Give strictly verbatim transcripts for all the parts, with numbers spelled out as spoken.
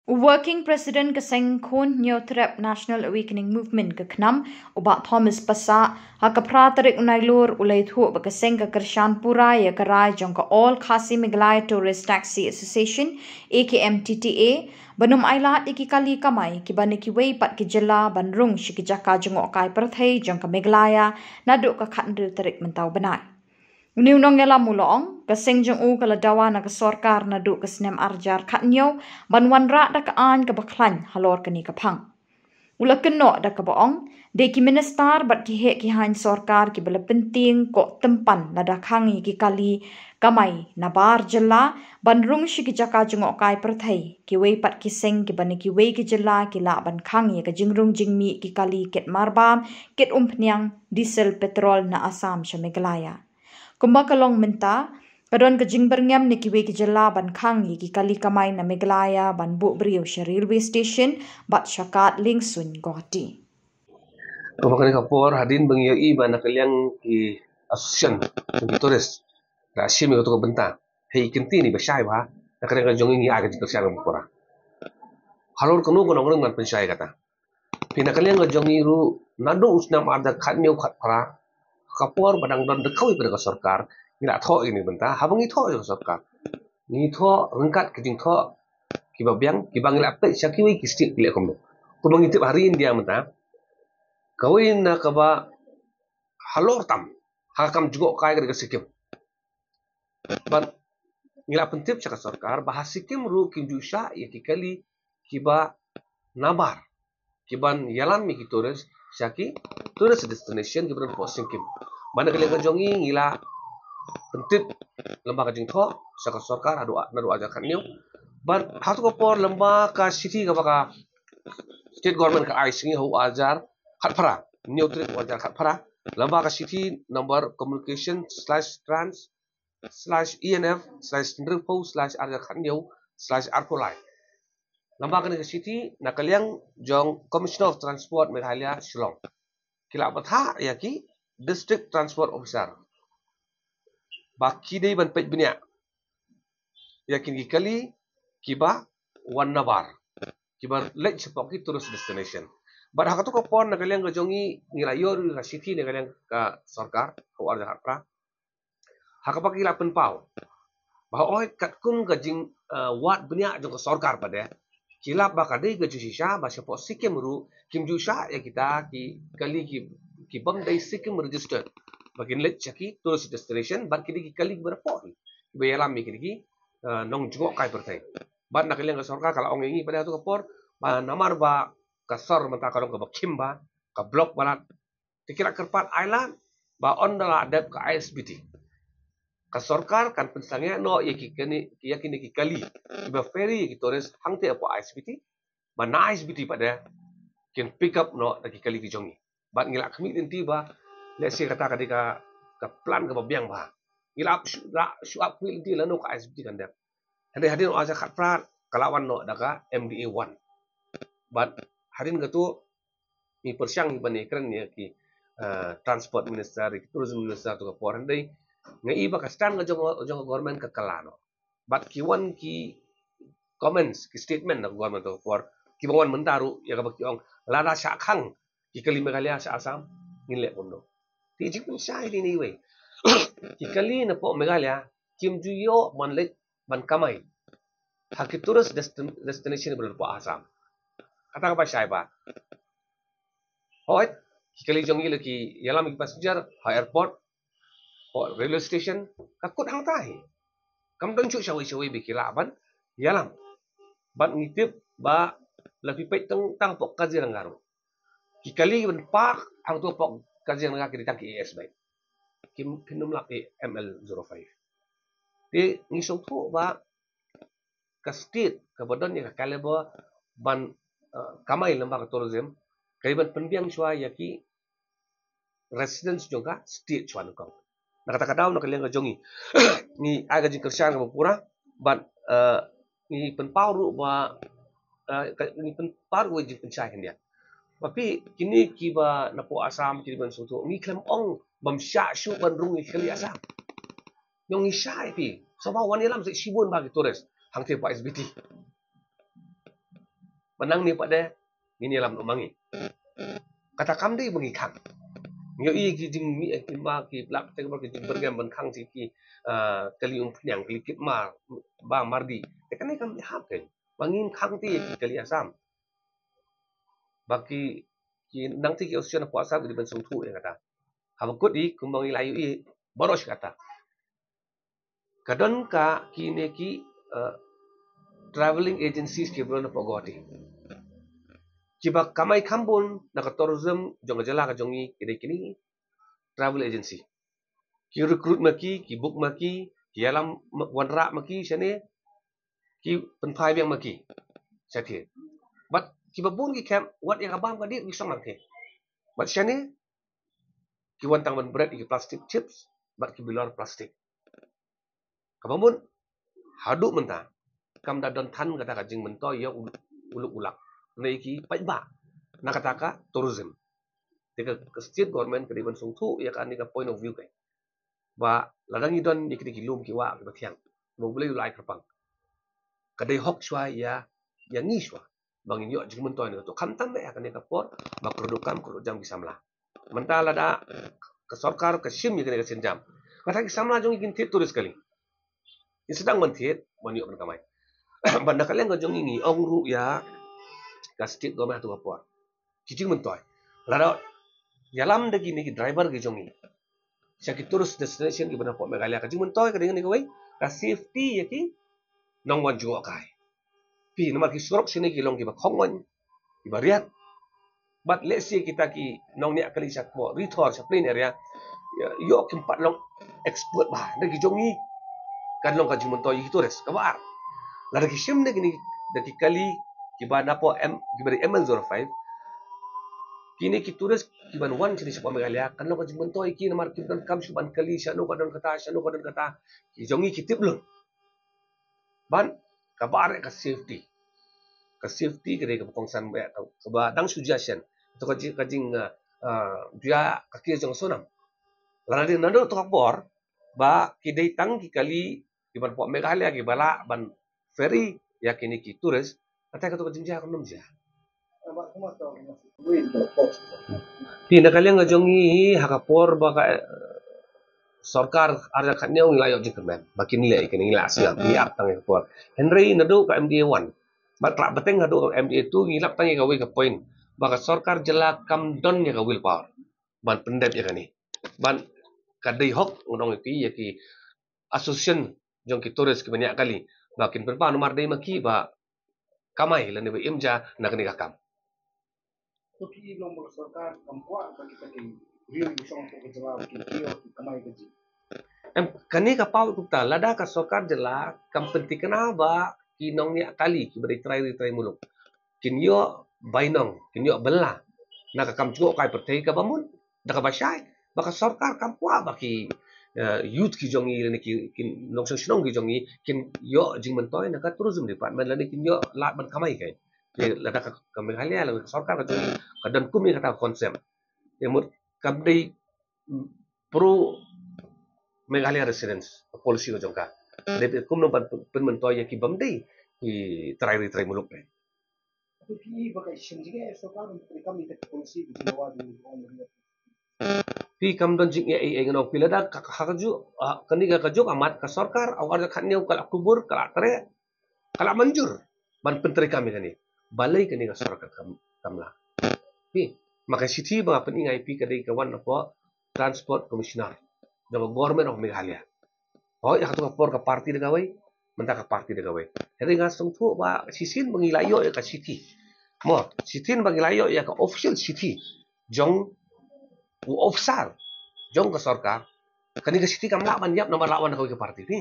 U Working President ka seng Khun Hynñiewtrep National Awakening Movement ka KHNAM, u Bah Thomas Passah, ha ka phra tarik u Nailur u la ïathuh ba ka seng ka kyrshan pura ïa ka rai jong ka All Khasi Meghalaya Tourist Taxi Association, A K M T T A, ban ym ailad ïa ki kali kamai kiba na kiwei pat ki jylla ban rung sha ki jaka jngohkai pyrthei jong ka Meghalaya naduh ka khathynriew tarik mynta u bnai. Une u nongïalam u la ong, ka seng jong u ka la dawa na ka sorkar naduh ka snem ar hajar khathynñiew ban wanrah da ka aiñ kaba khlaiñ halor kane ka phang. U la kynnoh da kaba ong, dei ki minister bad ki heh ki haiñ sorkar kiba la pyntieng koh tympan lada khang ïa ki kali kamai nabar jylla ban rung sha ki jaka jngohkai pyrthei. Kiwei pat ki seng kiba na kiwei ki jylla ki lah ban khang ïa ka jingrung jingmih ki kali kit marbam, kit umphniang, diesel, petrol na Assam sha Meghalaya. Kumba ka long mynta, ka don ka jingbyrngem na kiwei ki jylla ban khang ïa ki kali kamai na Meghalaya ban buh briew sha railway station bad sha kad liengsuiñ Guwahati. Kumba kane ka por hadien ba ngi ïohi ba na ka liang ki association jong ki tourist da shim ïa kato ka bynta, hei kynti ni ba shai ba na ka liang ka jong ngi, ngi ai ka jingkyrshan kaba pura. Halor kano ka nongrim ngan pynshai kata. Phi na ka liang ka jong ngi ruh naduh u snem ar hajar khathynñiew khatphra, ka por ba dang don da kawei pat ka sorkar, ngi la thoh ïa kane ka bynta. Haba ngi thoh ïa ka sorkar, ngi thoh ryngkat ki jingthoh kiba biang, kiba ngi la peit sha kiwei ki state ki leh kumno. Kumba ngi tip ha ri India mynta, kawei na kaba halor tam ha ka kam jngohkai ka dei ka Sikkim. Bad ngi la pyntip sha ka sorkar ba ha Sikkim ruh kim ju shah ïa ki kali kiba nabar, kiban ïalam ïa ki tourist sha ki tourist destination kiba don hapoh Sikkim. Bad na ka liang ka jong ngi, ngi la pyntip lyngba ka jingthoh sha ka sorkar haduh, naduh ar hajar khathynñiew. Bad ha kato ka por lyngba ka shithi kaba ka state government ka ai sha ngi ha u ar hajar khatphra, hynñiew tarik u ar hajar khatphra, lyngba ka shithi number communication slash trans slash E N F slash hynriewphew slash ar hajar khathynñiew slash arphew lai. Lyngba kane ka shithi na ka liang jong Commissioner of Transport Meghalaya Shillong, ki la bthah ïa ki District Transport Officer ba ki dei ban peit bniah ïa kine ki kali kiba wan nabar, kiba leit shapoh ki tourist destination. Bad ha kato ka por na ka liang ka jong ngi, ngi la ïoh ruh ka shithi na ka liang ka sorkar ha u ar hajar khatphra, ha kaba ki la pynpaw ba hooid katkum ka jing, eh, wad bniah jong ka sorkar pat de, ki lap ba ka dei ka jingshisha ba shapoh Sikkim ruh kim ju shah ïa kita ki kali ki, ki bym dei Sikkim registered, ba kin leit sha ki tourist destination, bad ki dei ki kali kiba hapoh hi, kiba ïalam ïa ki dei ki, eh, nongjngohkai pyrthei. Bad na ka liang ka sorkar ka la ong ïa ngi pat ha kato ka por ba namar ba ka sor mynta ka long kaba khim bha, ka block palat, te ki la kyrpad ailad ba ynda la dep ka I S B T, ka sorkar kan pynsangeh noh ïa ki kane, ïa kine ki kali kiba ferry ïa ki tourist hangtei hapoh I S B T, ba na I S B T pat de kin pick up noh da ki kali ki jong ngi. Bad ngi la khmih lynti ba lehse kata ka dei ka, ka plan kaba biang bha. Ngi la shu, la shu ap khmih lynti lano ka I S B T kan dep. Hynrei hadien u ar hajar khatphra ka la wan noh da ka M D A one. Bad hadien kato ngi pyrshang hi ban ïakren ïa ki, eh, transport minister, ïa ki tourism minister ha kato ka por, hynrei nga i ba ka stand ka jong, jong ka government ka kylla noh. Bad ki wan ki comments, ki statement na ka government ha kato ka por, kiba wan mynta ruh ïa kaba ki ong lada shah khang ki kali Meghalaya sha Assam, ngin leh kumno. Te jingpynshai dei na iwei, ki kali napoh Meghalaya kim ju ïoh ban leit ban kamai ha ki tourist destin-, destination ba don hapoh Assam. Kata kaba shai bha. Hooid, ki kali jong ngi la ki ïalam ïa ki passenger ha airport, ha railway station, ka kut hangta hi. Kam don shuh shawei shawei ba ki lah ban ïalam. Bad ngi tip ba la phi peit tang, tang hapoh Kaziranga ruh, ki kali ban park hangto hapoh Kaziranga ki dei tang ki A S beit. Kim, phin ym lap ïa M L zero five. Te ngi sngewthuh ba ka state kaba don ïa ka caliber ban, eh, kamai lyngba ka tourism, ka dei ban pynbiang shuwa ïa ki residents jong ka state shuwa nyngkong. Na kata ka daw na ka liang ka jong ngi, ngi ai ka jingkyrshan kaba pura, bad, eh, ngi pynpaw ruh ba, eh, ka, ngi pynpaw ruh ka jingpynshai khyndiat. Ba phi, kine kiba napoh Assam, kine ban sngewthuh, ngi khlem ong bym shah shuh ban rung ïa ki kali Assam. Ngi ong ngi shah ïa phi. Sngewbha wan ïalam sa shibun bha ki tourist hangtei hapoh I S B T. Ba nangne pat de ngin ïalam noh ma ngi. Kata kam dei ba ngi khang. Ngi ïohi ki jingmih, eh, ki ma, ki lak te ba ki jingpyrkhat ban khang ki, ki, ah, kali umphniang, kali kit mar, ba mardi. Te kane kam dei hap kein. Ba ngin khang te ki kali Assam. Ba ki, ki nang te ki association hapoh Assam ki dei ban sngewthuh ïa kata. Haba kut i kumba ngi la ïohi baroh shi katta. Ka don ka kine ki, eh, traveling agencies kiba don hapoh Guwahati. Kiba kamai kham bun na ka tourism jong ka jylla ka jong ngi ki dei kine travel agency. Ki recruit ma ki, ki book ma ki, ki ïalam ma, wanrah ma ki shane, ki pynphai biang ma ki shatei. Bad kiba bun ki kham, wat ïa ka bam ka dih ki shong lang ki. Bad shane ki wan tang ban bret ïa ki plastic chips bad ki bilor plastic. Kaba mut haduh mynta kam da don than kata ka jingmyntoi ïa u, u luk u lak ne ki paidbah na kata ka tourism. Te ka, ka state government ka dei ban sngewthuh ïa kane ka point of view ka. Ba lada ngi don ïa kine ki lum ki wah kiba thiang, ba U Blei u la ai kyrpang, ka dei hok shuwa ïa, ïa ngi shuwa ba ngin ïoh jingmyntoi na kato. Khamtam eh ha kane ka por ba kyrduh kam kyrduh jam ki samla. Mynta lada ka sorkar ka shim ïa kane ka sienjam, kata ki samla jong ngi kin thied tourist kali. Kin sdang ban thied ban ïoh ban kamai. Bad na ka liang ka jong ngi, ngi ong ruh ïa ka state government ha kato ka por, ki jingmyntoi, lada ïalam da kine ki driver ki jong ngi sha ki tourist destination kiba na pdeng Meghalaya, ka jingmyntoi ka dei kane kawei, ka safety ïa ki nongwan jngohkai. Phi, namar ki surok shane ki long kiba khongwan, kiba riat. Bad lehse kita ki nongñiah kali sha kpoh Ri Thor, sha plain area, ïoh kim pat long expert bha. Hynrei ki jong ngi kan long ka jingmyntoi ïa ki tourist. Kaba ar, lada ki shim da kine, da ki kali kiba na pdeng M, kiba dei M L zero five, kine ki tourist kiban wan shane shapoh Meghalaya kan long ka jingmyntoi ïa ki, namar kim donkam shuh ban kylli shano ka don kata, shano ka don kata. Ki jong ngi ki tip lut. Bad kaba ar ka safety. Ka safety ka dei kaba kongsan, eh, kaba dang suggestion. To ka jing, ka jing, eh, eh, jia ka kyrdan jong Sonam. Lada dei naduh to ka por ba ki dei tang ki kali kiban pdeng Meghalaya kiba lah ban ferry ïa kine ki tourist, kata kato ka jingjia kan ym jia. Phi, na ka liang ka jong ngi ha ka por ba ka, eh, sorkar ar hajar khatñiew ngi la ïoh jingkyrmen ba kin leh ïa kine, ngi la sngap, ngi ap tang ïa ka por. Hynrei naduh ka M D A one bad ka la bteng haduh ka M D A two ngi lap tang ïa kawei ka point, ba ka sorkar jylla kam don ïa ka will power ban pyndep ïa kane. Bad ka dei hok ngan ong ïa ki, ïa ki association jong ki tourist kiba ñiah kali ba kin pynpaw, namar dei ma ki ba kamai lane ba im ja na kane ka kam. To phi i long ba ka sorkar kam kwah ba kita ki riew ki shong hapoh ka jylla ba kin kiew ki kamai kajih. Em, kane ka paw kumta, lada ka sorkar jylla kam pynthikna ba ki nongñiah kali kiba dei trai ri trai muluk kin ïoh bainong, kin ïoh bylla na ka kam jngohkai pyrthei, kaba mut da kaba shai ba ka sorkar kam kwah ba ki, eh, youth ki jong ngi lane ki, ki nongshong shnong ki jong ngi kin ïoh jingmyntoi na ka tourism department lane kin ïoh lad ban kamai kai. Te lada ka, ka Meghalaya lane ka sorkar ka jong ngi ka don kum ïa kata ka concept, ïa mut kam dei, mm, pro Meghalaya residents policy ka jong ka. Dei kumno ban pyn-, pynmyntoi ïa ki bym dei ki trai ri trai muluk ne. Phi, kam don jingeh ei ei, ngan ong phi, lada ka, ka, ha kajuh, ah, kane ka, kajuh ka mat ka sorkar, ar hajar khatñiew ka la kubur, ka la treh, ka la mynjur ban pyntreikam ïa kane. Balei kane ka sorkar kam, kam lah? Phi, ma ka shithi ba nga pyni ïa phi ka dei ka wan na ka Transport Commissioner jong ka Government of Meghalaya. Hooid, ha kato ka por ka party da kawei, mynta ka party da kawei. Hynrei nga sngewthuh ba shisien ba ngi la ïoh ïa ka shithi. Mo, shisien ba ngi la ïoh ïa ka official shithi jong u officer jong ka sorkar. Kane ka shithi kam lah ban ïap namar la wan da kawei ka party, phi.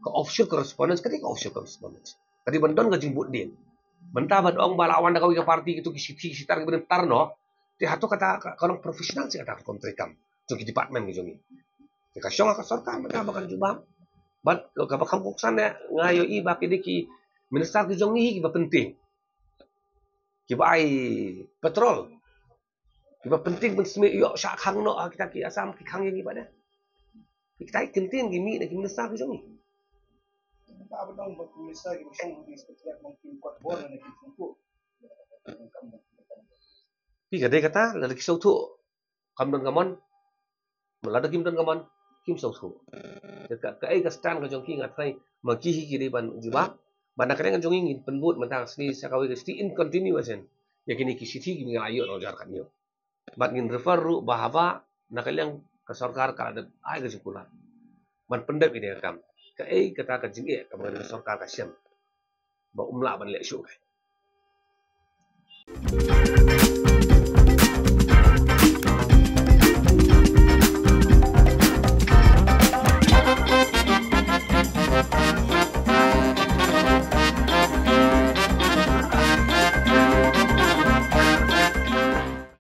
Ka official correspondence, ka dei ka official correspondence. Ka dei ban don ka jingbud dien. Mynta ban ong ba la wan da kawei ka party, kito ki shithi ki shitar kiba dang tar noh. Te hato kata ka, ka long professional shisha kata ka rukom treikam jong ki department ki jong ngi? Te ka shong ha ka sorkar mynta ba kan jubab. Bad kaba kham kongsan ne, nga ïohi ba ki dei ki minister ki jong ngi kiba pyntieng, kiba ai petrol, kiba pyntieng pynsmit ïoh shah khang noh ha kita ki Assam, ki khang ïa ngi bad ne. Kita ki ktien ki mih na ki minister ki jong ngi. Ba ba dang ba ki minister kiba shong ha ki secretariat ba kin kot bor na ki sngewthuh. Ki ka dei kata, lada ki sngewthuh kam don ka mon, lada kim don ka mon, kim sngewthuh. Te ka, kaei ka stand ka jong ki, nga tharai ma ki hi ki dei ban jubab. Bad na ka liang ka jong ngi, ngin pynbud mynta ka sngi sa kawei ka shithi in continuation ïa kine ki shithi kiba ngi la ïoh na u jar kat ñiew. Bad ngin refer ruh ba haba na ka liang ka sorkar ka la dep ai ka jingkular ban pyndep ïa kane ka kam, kaei kata ka jingeh kaba ka sorkar ka shem ba um lah ban leh shuh ka.